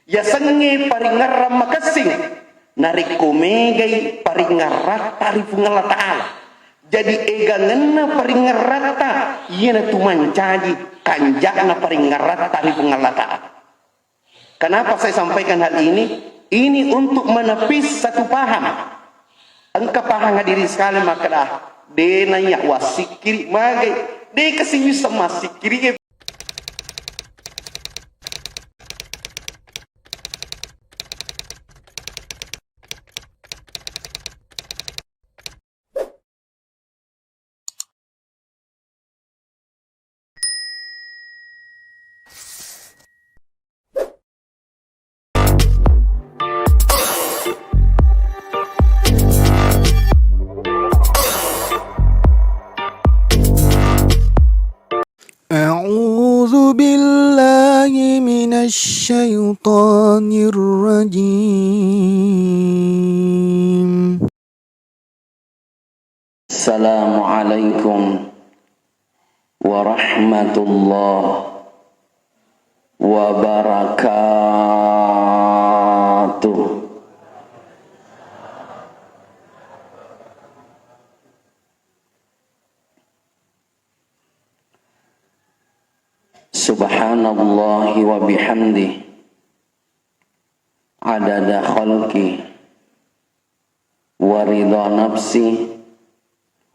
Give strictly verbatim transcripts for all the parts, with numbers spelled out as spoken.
Yasengnge paringngerrang makessing, narekko megai paringngerratta ri Puang Allah Ta'ala. Jadi, egangenna paringngerratta, iyanatu mancaji kanja'na paringngerratta ri Puang Allah Ta'ala. Kenapa saya sampaikan hal ini? Ini untuk menepis satu paham. Engka paham hadirin sekalian makkeda, de naiya wassikkiri magai, de kasi wisseng massikkiri. أعوذ بالله من الشيطان الرجيم. السلام عليكم ورحمة الله وبركاته. سبحان الله وبحمده، عدد خلقه، ورضا نفسه،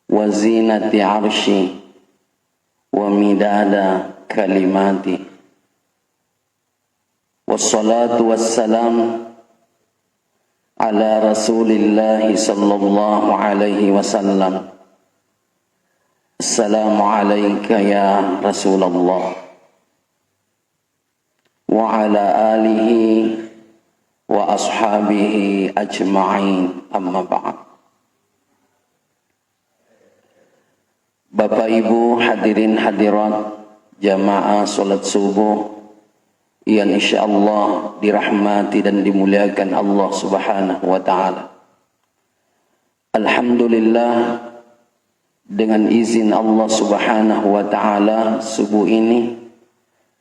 وزنة عرشه، ومداد كلماته. والصلاة والسلام على رسول الله صلى الله عليه وسلم. السلام عليك يا رسول الله، وعلى آله وأصحابه أجمعين، أما بعد. Bapak Ibu hadirin hadirat, jamaah salat subuh yang insyaallah dirahmati dan dimuliakan Allah Subhanahu wa Ta'ala. Alhamdulillah, dengan izin Allah Subhanahu wa Ta'ala, subuh ini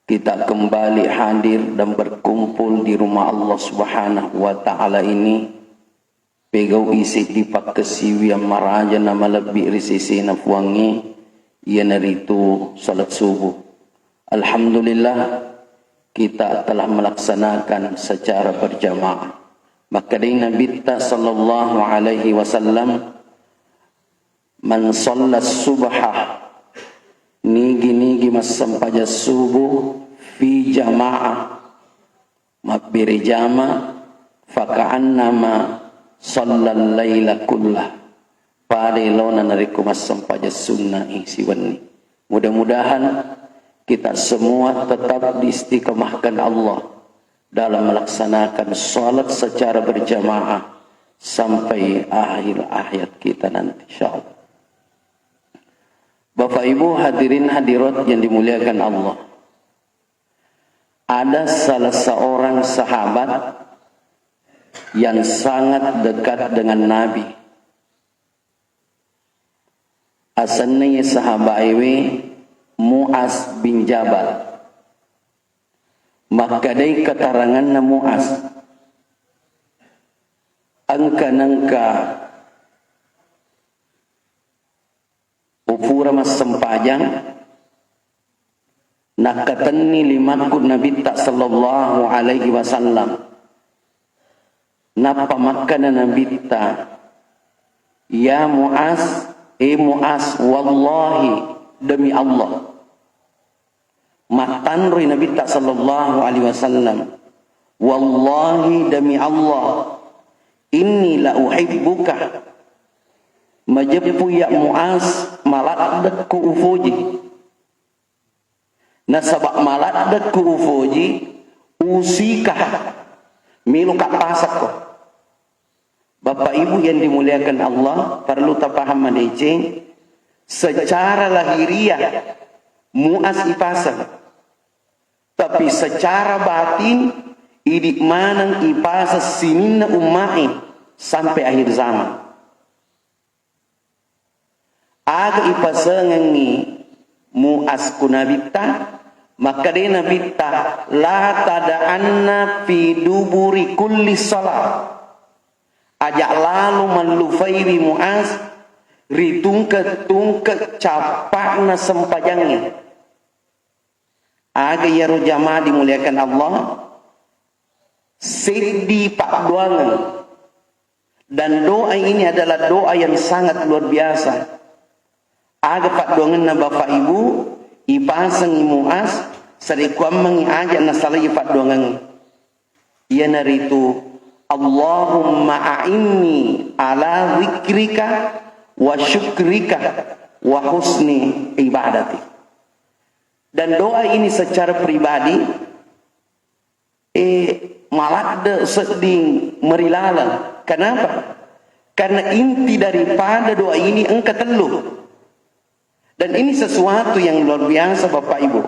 kita kembali hadir dan berkumpul di rumah Allah Subhanahu wa Ta'ala ini. Pegau'i seddi pakkasiwiang maraja na malebbi ri sesena Puangnge, iyanaritu salat subuh. Alhamdulillah, kita telah melaksanakan secara berjamaah. Makkedai Nabitta sallallahu alaihi wasallam, "Man shalla subha," nigi-nigi massempajang subuh, "fi jama'ah," mabbere jama, "faka'annama shallal laila kullah," pada elona narekko massempajang sunna'i siwenni. Mudah-mudahan kita semua tetap diistiqomahkan Allah dalam melaksanakan salat secara berjamaah sampai akhir hayat kita nanti, insyaallah. Bapak Ibu hadirin hadirat yang dimuliakan Allah, ada salah seorang sahabat yang sangat dekat dengan Nabi. Asenna iye sahabat ewe Mu'az bin Jabal. Makkedai keteranganna Mu'az, engka nengka upura massempajang, nakkatenni limakku Nabitta sallallahu alaihi wasallam. Nappa makkana Nabitta, "Ya Mu'az, e Mu'az, wallahi, demi Allah." Mattanroi Nabitta sallallahu alaihi wasallam, "Wallahi, demi Allah, inni la uhibbuka." Majeppu ya Mu'az, maladdekku ufoji. Nasaba maladdekku ufoji, usika, meloka pasakko. Bapak Ibu yang dimuliakan Allah, perlu tapaham madeceng, secara lahiriah Mu'az ipaseng. Tapi secara batin, idi maneng ipaseng sininna umma'e sampai akhir zaman. Aga ipasengengngi Mu'az ku Nabitta, Makkeda Nabitta, "La tada'anna fi duburi kulli shalah." Aja lalo mallufaiwi Muaz ri tungke-tungke cappa'na sempajangnge. Aga iyaro jamaah dimuliakan Allah? Seddi paddoangeng. Dan doa ini adalah doa yang sangat luar biasa. Aga paddoangenna Bapak Ibu, ipasengi Muaz, sarekkuammengi aja nasalai paddoangengnge. Iyanaritu, "Allahumma a'inni ala zikrika wa syukrika wa husni ibadati." Dan doa ini secara pribadi, eh, maladde sedding merilaleng. Kenapa? Karena inti daripada doa ini engka tellu. Dan ini sesuatu yang luar biasa, Bapak Ibu.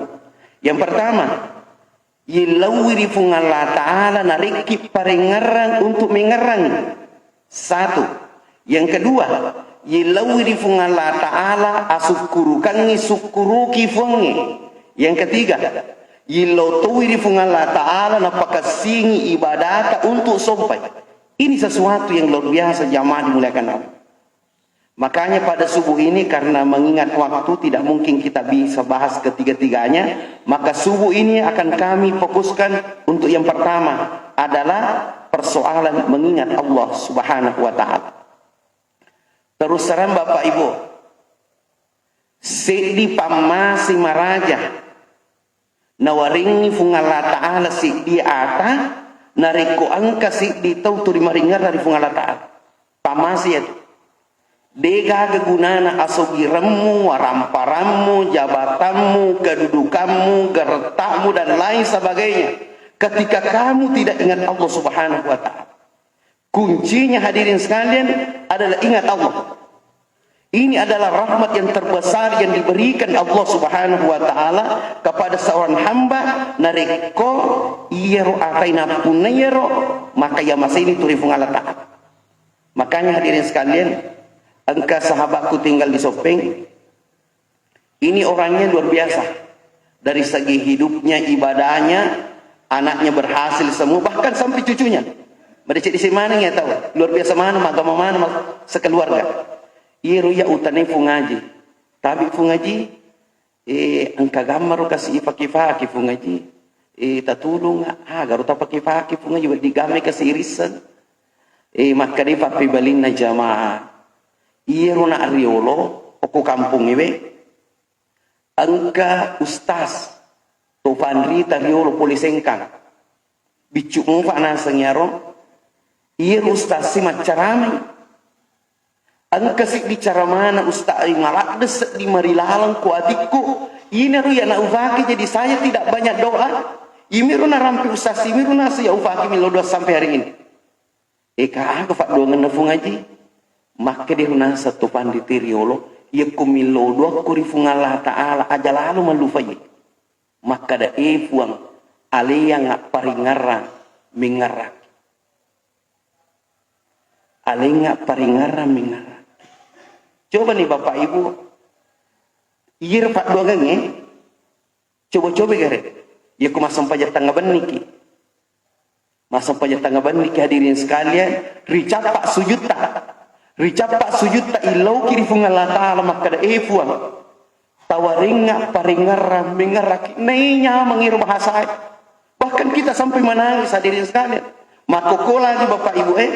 Yang pertama, yillauwi ri Puang Allah Ta'ala narekki parengngerang untuk mengngerang. Satu. Yang kedua, yillauwi ri Puang Allah Ta'ala asukkurukangngi sukkuruki Puangnge. Yang ketiga, yillau towi ri Puang Allah Ta'ala napakessingi ibadata untuk sompai. Ini sesuatu yang luar biasa, jamaah dimuliakan Allah. Makanya pada subuh ini, karena mengingat waktu tidak mungkin kita bisa bahas ketiga-tiganya, maka subuh ini akan kami fokuskan untuk yang pertama adalah persoalan mengingat Allah Subhanahu wa Ta'ala. Terus terang, Bapak Ibu, seddi pammase maraja nawarengngi Puang Allah Ta'ala seddi ata, narekko engka seddi tau tuli maringerrang ri Puang Allah Ta'ala. Pammase iyatu. Degaga gunana asogiremmu, waramparammu, jabatammu, kedudukanmu, geretakmu, dan lain sebagainya, ketika kamu tidak ingat Allah Subhanahu wa Ta'ala. Kuncinya, hadirin sekalian, adalah ingat Allah. Ini adalah rahmat yang terbesar yang diberikan Allah Subhanahu wa Ta'ala kepada seorang hamba, narekko iyaro atai nappunna iyaro, maka iya maseni tuli Puang Allah Ta'ala. Makanya, hadirin sekalian, engka sahabatku tinggal di Soppeng, ini orangnya luar biasa. Dari segi hidupnya, ibadahnya, anaknya berhasil semua, bahkan sampai cucunya. Madeceng-deceng maneng iya tau. Luar biasa maneng, magama maneng, ma-, sekeluarga. Iyaro iya utanai Puang Haji. Tabe Puang Haji, eh, engka gammaro kasi ipake-pake Puang Haji. Eh, tatulunga, agaro tapake-pake Puang Haji, wedding gammai kasi irisseng. Eh, makkedai pappebalinna jamaah. Iyaro na riolo, okko kampongnge we, engka ustaz, to panrita riolo pole Sengkang. Biccu mopa naseng iyaro, iyaro ustaz si maccaramai. Engka siddi caramana ustaz e, maladde seddi marilaleng ko atikku. Inaro iya na ufake, jadi saya tidak banyak doa. Imiro narampe ustaz, imiro naseng iya ufake millau doa sampai hari ini. Eka aga paddoangenna Puang Haji? Makkeda naseng to panrita riolo, iyakko millau doakko ri Puang Allah Ta'ala, aja lalo mallufai. Makkeda, "E Puang, aleanga paringerrang mengngerraki. Alenga paringerrang mengngerraki." Coba nih Bapak Ibu, iyaro paddoangengnge, coba-coba gare, iyakko massempajang tengnga benniki. Massempajang tengnga benniki, hadirin sekalian, ricappa sujutta. Ricappa sujutta, illauki ri Puang Allah Ta'ala makkeda, "E Puang, tawarengnga paringerrang mengngerraki." Nai nyameng iro bahasae. Bahkan kita sampai menangis, hadirin sekalian. Makkokko lagi Bapak Ibu e,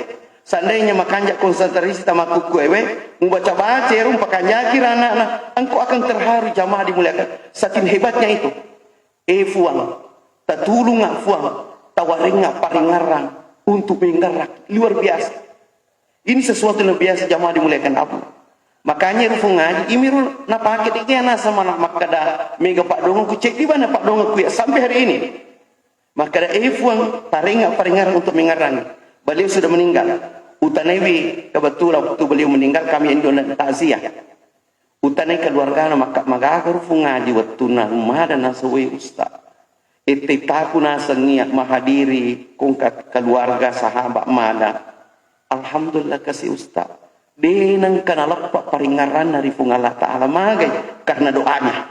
seandainya makanja konsentrasi tamakkukkue we, mubaca-baca ero, mpakanjaki ranakna, engkau akan terharu, jamaah dimuliakan. Saking hebatnya itu. "E Puang, tatulunga Puang, tawarengnga paringerrang untuk mengngerraki." Luar biasa. Ini sesuatu yang luar biasa, jamaah dimuliakan Allah. Makanya ro Puang Haji, imiro napake, de'ga naseng mana makkeda mega paddoangengku, ceddi bana paddoangengku ya sampai hari ini. Makkeda, "E Puang, tarengnga paringerrang untuk mengngerrangi." Beliau sudah meninggal. Utanaiwi, kebetulan waktu beliau meninggal kami yang diundang takziah. Utanai keluargana, makka-, magaga ro Puang Haji wettunna mada naseng, "We Ustaz, ittitaku naseng iya mahadiri kongka keluarga sahabat mada." Alhamdulillah kasi Ustaz. De nengka naleppa paringerranna ri Puang Allah Ta'ala, magai karena doanya.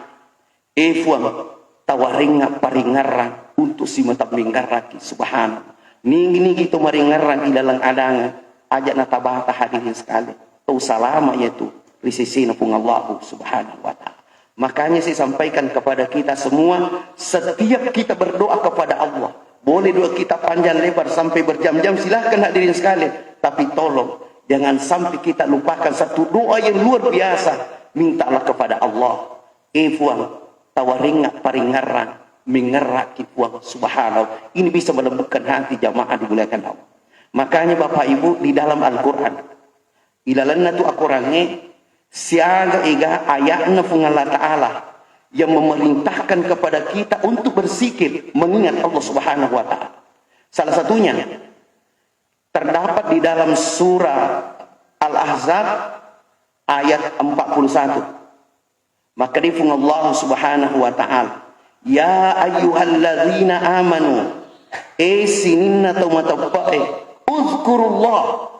"E Puang, tawarengnga paringerrang untuk simatabbengngerraki. Subhanallah. Nigi-nigi to maringerrang ilaleng adangan, aja natabata, hadirin sekalian. Tau salama yaitu ri sesena Puang Allahu Subhanahu wa Ta'ala. Makanya saya sampaikan kepada kita semua, setiap kita berdoa kepada Allah, boleh doa kita panjang lebar sampai berjam-jam, silahkan, hadirin sekalian. Tapi tolong, jangan sampai kita lupakan satu doa yang luar biasa. Mintalah kepada Allah, "Eh Puang, tawarengnga paringerrang, mengerraki Puang." Subhanallah. Ini bisa melembutkan hati, jamaah dimuliakan Allah. Makanya Bapak Ibu, di dalam Al-Quran, ilalenna tu akorangnge, siaga ega ayatna Puang Allah Ta'ala yang memerintahkan kepada kita untuk berzikir, mengingat Allah Subhanahu wa Ta'ala. Salah satunya terdapat di dalam surah Al-Ahzab ayat empat puluh satu. Makkeda Puang Allah Subhanahu wa Ta'ala, "Ya ayyuhalladzina amanu, eh sininna tau mateppe'e, uzkurullah,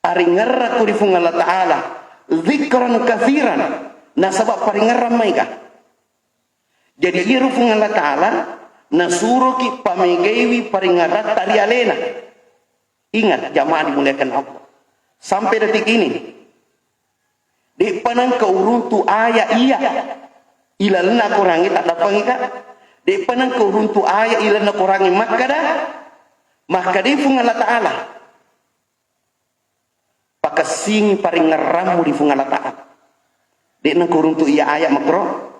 aringerrakku ri Puang Allah Ta'ala, zikran katsiran, nasaba paringerrang maega." Jadi, iyaro Puang Allah Ta'ala nasuroki pamegaiwi paringeratta ri alena. Ingat, jamaah dimuliakan Allah, sampai detik ini, de'pa nengka uruntu ayat iya ilalenna akorangnge, taddappangi ka? De'pa nengka uruntu ayat ilalenna akorangnge makkada, makkadai Puang Allah Ta'ala, "Pakessingi paringerrammu ri Puang Allah Ta'ala." De'na kuruntu iya ayat makro.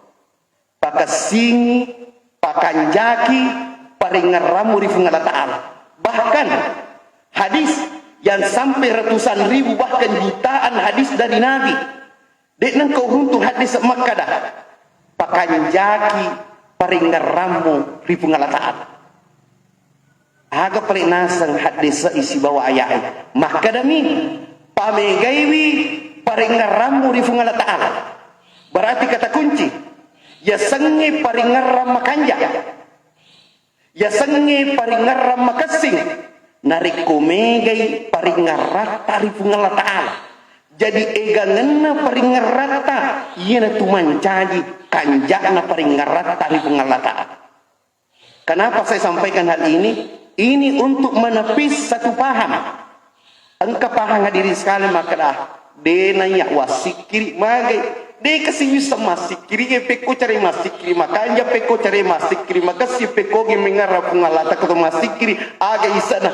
"Pakessingi, pakanjaki paringerrammu ri Puang Allah Ta'ala." Bahkan hadis yang sampai ratusan ribu, bahkan jutaan hadis dari Nabi. De'na kuruntu hadis makkada, "Pakanjaki paringerrammu ri Puang Allah Ta'ala." Aga pale naseng haddese'i sibawa aya'e. Makkedami, "Pamegaiwi paringerrammu ri Puang Allah Ta'ala." Berarti kata kunci, yasengnge paringerrang makanja, yasengnge paringerrang makessing, narekko megai paringerratta ri Puang Allah Ta'ala. Jadi, egangenna paringerratta, iyanatu mancaji kanja'na paringerratta ri Puang Allah Ta'ala. Kenapa saya sampaikan hal ini? Ini untuk menepis satu paham. Engka paham, hadirin sekalian, makkeda, "De naiya wassikkiri magai." De kasi wisseng massikkiri, e pekko care massikkiri, makanja pekko care massikkiri, makessi pekko ge mengerra Puang Allah Ta'ala ko massikkiri, aga isana.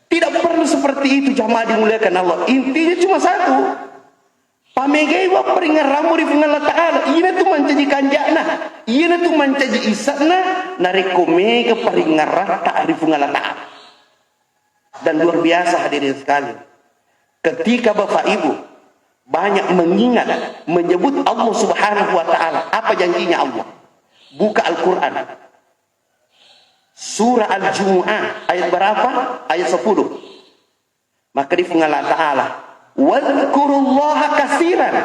Tidak perlu seperti itu, jamaah dimuliakan Allah. Intinya cuma satu. Pamegai wa paringerrammu ri Puang Allah Ta'ala. Iyana tu mancaji kanja'na. Iyana tu mancaji isa'na. Narekko mega paringerratta ri Puang Allah Ta'ala. Dan luar biasa, hadirin sekalian, ketika Bapak Ibu banyak mengingat, menyebut Allah Subhanahu wa Ta'ala, apa janjinya Allah? Buka Al-Quran. Surah Al-Jumu'ah, ayat berapa? Ayat sepuluh. Maka di Puang Allah Ta'ala, "Wadhkurullaha katsiran."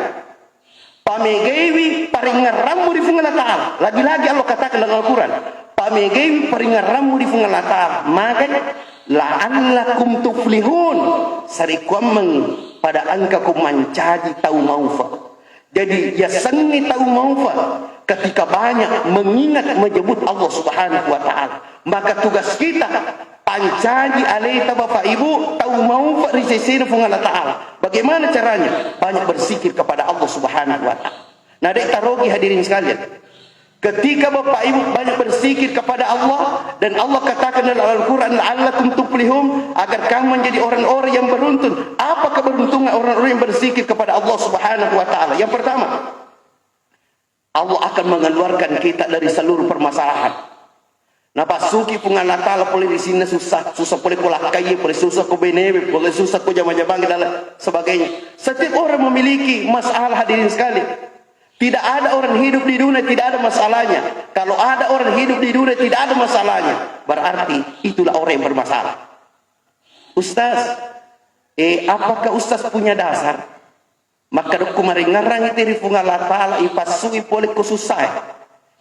Pamegaiwi paringerrammu ri Puang Allah Ta'ala. Lagi-lagi Allah katakan dalam Al-Quran, "Pamegaiwi paringerrammu ri Puang Allah Ta'ala. Magai, la'allakum tuflihun." Sarikuammengi pada engka ko mancaji tau maufa. Jadi, yasengnge tau maufa ketika banyak mengingat, menyebut Allah Subhanahu wa Ta'ala. Maka tugas kita pancaji aleta, Bapak Ibu, tau maufa ri sesena Puang Allah Ta'ala. Bagaimana caranya? Banyak berzikir kepada Allah Subhanahu wa Ta'ala. Nah, dek tarogi, hadirin sekalian. Ketika Bapak Ibu banyak berzikir kepada Allah, dan Allah katakan dalam Al-Quran, "La'allakum tuflihun," agar kamu menjadi orang-orang yang beruntung. Apa keberuntungan orang-orang yang berzikir kepada Allah Subhanahu wa Ta'ala? Yang pertama, Allah akan mengeluarkan kita dari seluruh permasalahan. Napassuki Puang Allah Ta'ala pole ri sinna susah, susah pole ko lakkai, pole susah ko benewe, pole susah ko jama-jamang dan lain sebagainya. Setiap orang memiliki masalah, hadirin sekali. Tidak ada orang hidup di dunia tidak ada masalahnya. Kalau ada orang hidup di dunia tidak ada masalahnya, berarti itulah orang yang bermasalah. Ustaz, eh, apakah Ustaz punya dasar? Maka dukku maringerrang itu ri Puang Allah Ta'ala, ipassui pole ko susah.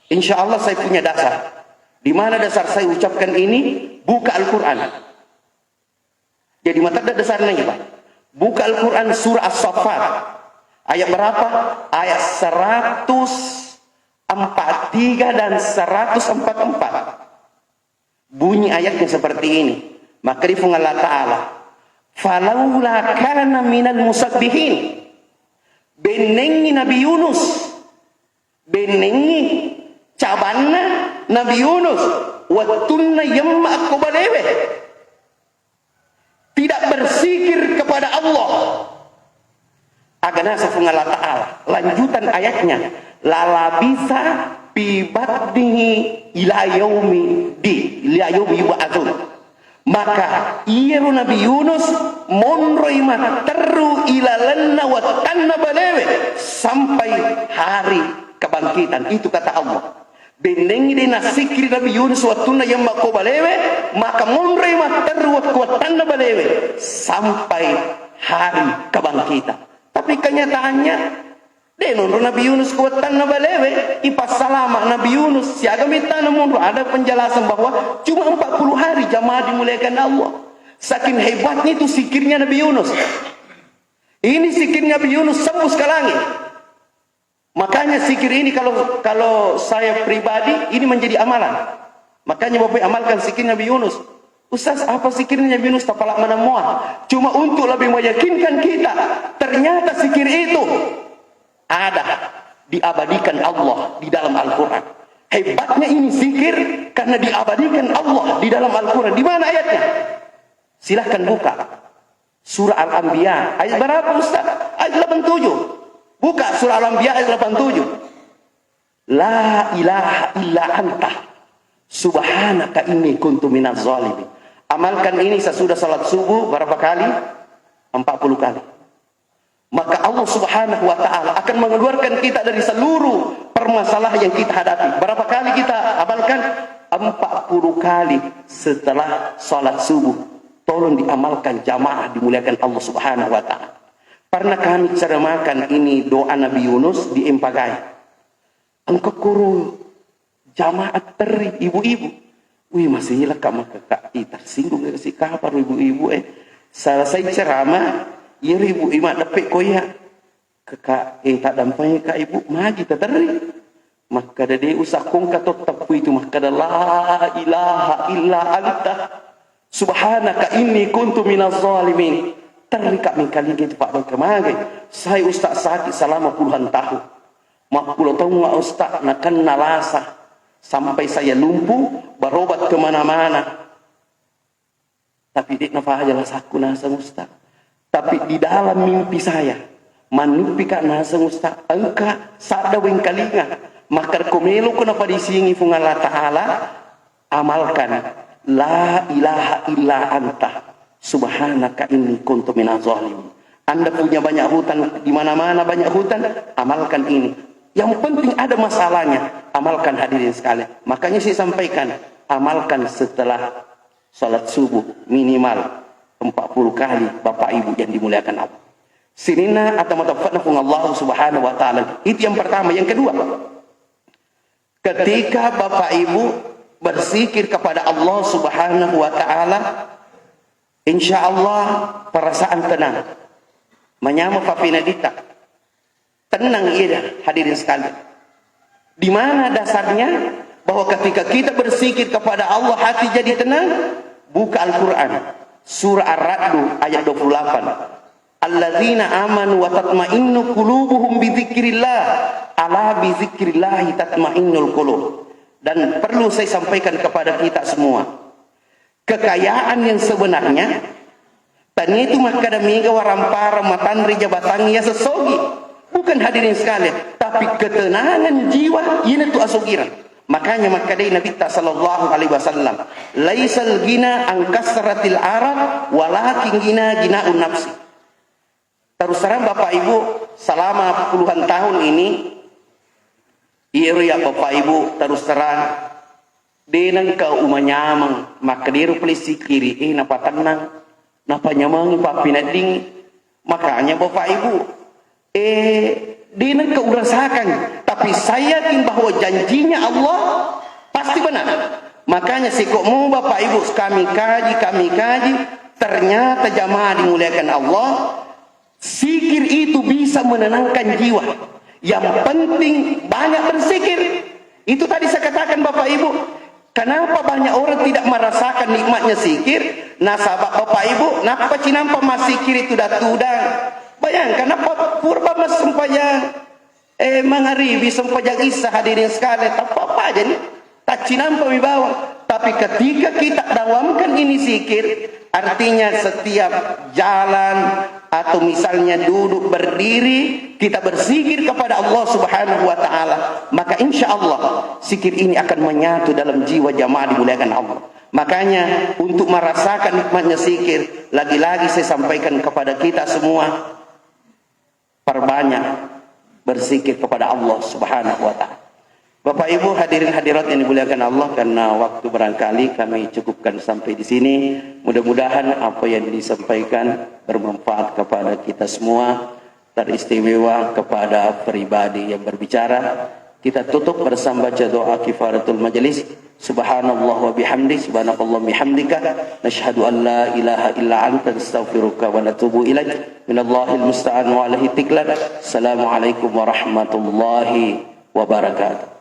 Insya Allah saya punya dasar. Di mana dasar saya ucapkan ini? Buka Al-Quran. Jadi, matedda dasarna, Pak. Buka Al-Quran, surah As-Saffat. Ayat berapa? Ayat seratus, empat tiga dan seratus empat empat. Bunyi ayatnya seperti ini. Maka di Fuang Allah Ta'ala, "Falaula kana minal musabbihin." Bennengi Nabi Yunus. Bennengi cabanna Nabi Yunus. Wettunna yemma ko balewe. Tidak berzikir kepada Allah. Aga nasa Fuang Allah Ta'ala. Lanjutan ayatnya. Lalabisa fi batnihi ila yaumi di, ila yaumi yub'atsun. Maka iyaro Nabi Yunus monroi matterru ilalenna wettanna balewe sampai hari kebangkitan. Itu kata Allah. Bennengngi de' nassikkiri Nabi Yunus wettunna yemma ko balewe, maka monroi matterru wet-, wettanna balewe sampai hari kebangkitan. Tapi kenyataannya, de' nonro Nabi Yunus ko wettanna balewe, ipassalama Nabi Yunus, siaga mettana monro, ada penjelasan bahwa cuma empat puluh hari jamaah dimuliakan Allah. Saking hebatnya itu zikirnya Nabi Yunus. Ini zikir Nabi Yunus tembus ke langit. Makanya zikir ini kalau, kalau saya pribadi, ini menjadi amalan. Makanya Bapak amalkan zikir Nabi Yunus. "Ustaz, apa zikir Nabi Yunus?" Tapala mana mua. Cuma untuk lebih meyakinkan kita, ternyata zikir itu ada, diabadikan Allah di dalam Al-Quran. Hebatnya ini zikir karena diabadikan Allah di dalam Al-Quran. Di mana ayatnya? Silahkan buka. Surah Al-Anbiya. Ayat berapa, Ustaz? Ayat delapan tujuh. Buka Surah Al-Anbiya ayat delapan tujuh. "La ilaha illa anta. Subhanaka inni kuntu minaz zalimin." Amalkan ini sesudah salat subuh berapa kali? Empat puluh kali. Maka Allah Subhanahu wa Ta'ala akan mengeluarkan kita dari seluruh permasalahan yang kita hadapi. Berapa kali kita amalkan? Empat puluh kali setelah salat subuh. Tolong diamalkan jamaah dimuliakan Allah Subhanahu wa Ta'ala. Pernah kami ceramahkan ini doa Nabi Yunus di Empagai. Engka koro jamaah terri ibu-ibu. Wih, masih leka maka kak, ih, tersinggung gak sih kapar ibu-ibu eh. Selesai ceramah, iya ibu ima depe koya. Kaka, eh, tak dampai kak ibu, magi terri. Makkada de usah kongka to teppu itu, makkada la ilaha illa anta. Subhanaka inni kuntu minaz zalimin. Terri kak mengkalinga itu pak, kemagai. Saya ustaz sakit selama puluhan tahun. Mappulo taung, Ustaz, nakenna lasa. Sampai saya lumpuh, berobat kemana-mana. Tapi de' nafaja lasakku naseng, Ustaz. Tapi di dalam mimpi saya, manuppi kak naseng, Ustaz. Engka sadda wengkalinga. Maka ko melo ko napadisingi Fuang Allah Ta'ala, amalkan la ilaha illa anta subhanaka inni kuntu minaz zalimin. Anda punya banyak hutang, di mana-mana banyak hutang, amalkan ini. Yang penting ada masalahnya, amalkan hadirin sekalian. Makanya saya sampaikan, amalkan setelah salat subuh minimal empat puluh kali, Bapak Ibu yang dimuliakan Allah. Sininna atau matafakna Fuang Allah Subhanahu wa Ta'ala. Itu yang pertama. Yang kedua, ketika Bapak Ibu berzikir kepada Allah Subhanahu wa Ta'ala, insya Allah perasaan tenang. Manyameng papinedita. Tenang iya, hadirin sekalian. Di mana dasarnya bahwa ketika kita berzikir kepada Allah, hati jadi tenang? Buka Al-Quran. Surah Ar-Ra'du ayat dua puluh delapan. "Alladzina amanu wa tatma'innu qulubuhum bidzikrillah. Ala bidzikrillahi tatma'innul qulub." Dan perlu saya sampaikan kepada kita semua, kekayaan yang sebenarnya tania itu makkada mega waramparang matanre jabatang iya sessogi. Bukan, hadirin sekalian, tapi ketenangan jiwa, ina tu asogirang. Makanya makkadai Nabitta sallallahu alaihi wasallam, "Laisal gina an kasratil arad, walakin gina ginaun nafsi." Terus terang, Bapak Ibu, selama puluhan tahun ini, iyaro ya Bapak Ibu, terus terang, de nengka umanyameng, makkedero pole sikiri, eh, napatennang, napanyamengi pappinedding. Makanya Bapak Ibu, eh, de nengka urasakan, tapi saya yakin bahwa janjinya Allah pasti benar. Makanya siko mu Bapak Ibu, kami kaji, kami kaji, ternyata jamaah dimuliakan Allah, zikir itu bisa menenangkan jiwa. Yang penting banyak berzikir. Itu tadi saya katakan, Bapak Ibu, kenapa banyak orang tidak merasakan nikmatnya zikir? Nasaba, Bapak Ibu, nappa cinampa mazzikir itu tudang-tudang. Bayangkan, nappa purba massempajang, eh, mangaribi, sempajang isya, hadirin sekalian, tappa apa aja nih? Taccinampa mi bawang. Tapi ketika kita dawamkan ini zikir, artinya setiap jalan atau misalnya duduk berdiri, kita berzikir kepada Allah Subhanahu wa Ta'ala, maka insya Allah zikir ini akan menyatu dalam jiwa jamaah dimuliakan Allah. Makanya, untuk merasakan nikmatnya zikir, lagi-lagi saya sampaikan kepada kita semua, perbanyak berzikir kepada Allah Subhanahu wa Ta'ala. Bapak Ibu, hadirin hadirat yang dimuliakan Allah, karena waktu barangkali kami cukupkan sampai di sini. Mudah-mudahan apa yang disampaikan bermanfaat kepada kita semua, teristimewa kepada pribadi yang berbicara. Kita tutup bersama baca doa kifaratul majelis. Subhanallah wa bihamdi, subhanakallah bihamdika, nashhadu an la ilaha illa anta, nastaghfiruka wa natubu ilaik. Minallahil musta'an wa alaihi tiklan. Assalamualaikum warahmatullahi wabarakatuh.